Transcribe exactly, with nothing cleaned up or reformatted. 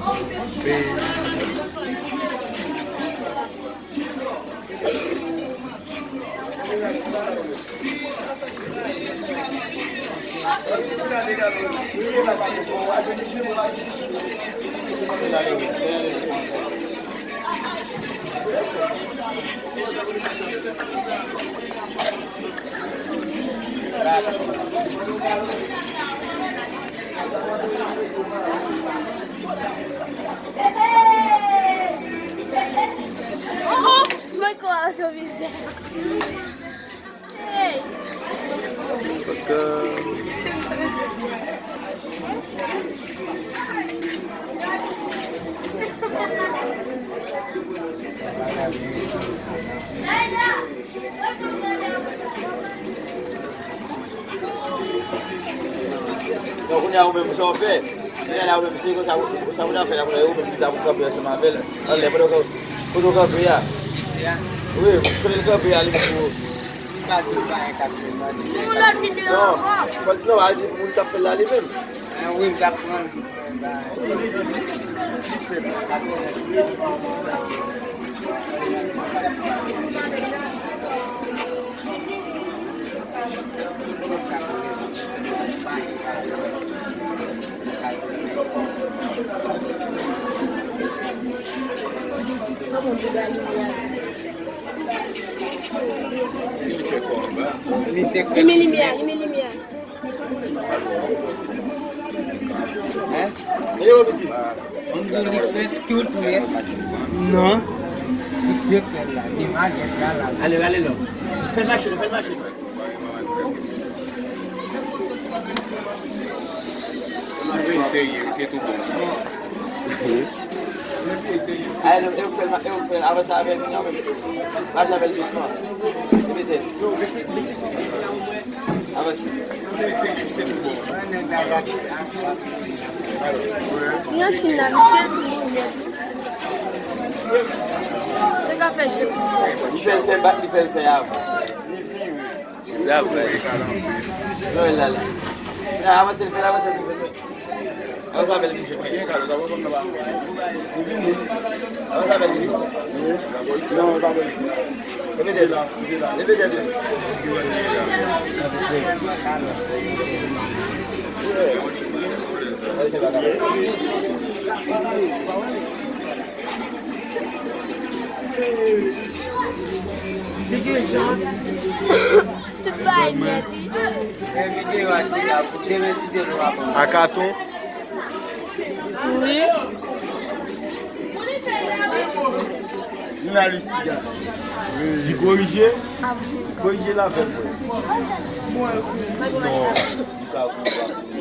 Oh, oh, mwen kwè w te vizye. Hey! Donk, kounye a, ou menm, sa w fè? Kounye a la, ou menm, se konsa, sa w ta fè la, kounye a, ou menm ki ta pou kanpe ansanm avè l anlè, pandan w, pandan w kanpe a. Wi, kote l kanpe a, li menm pou. Yon lòt videyo ankò. Non, fò l, non, al di pou moun k ap fè l la, li menm. Wi, m t ap pran. Li se krèm. Li men limyè, li men limyè. Hein? Mwen di w li fè tout lè. Non. Li se krèm la, li magèt la, la. Ale, ale non. Fè l mache, fè l mache. Mwen serye, se tou bon. Aye, e ou k fè l, e ou k fè l, avanse avè l, vini avè l. Mache avè l dousman. Repete. Avanse. Si yon Chin nan, misye tou bon nèt, wi. Se ka fè je pou li. Li fè l fè bat, li fè l fè avan. Li vire. Se zafè. Non, la, la. La, avanse, fè l avanse, fè l. Avanse avè l, vin jwenn mwen. Avanse avè l, vin jwenn mwen. Repete l. Repete l. Li gen jan. Tout bagay nèt, wi. Fè videyo a ti la pou demen si Dye vle w ap. Akaton. Wi. Jounalis. Li korije. Korije l avè mwen. Non. Li ka, li ka korije.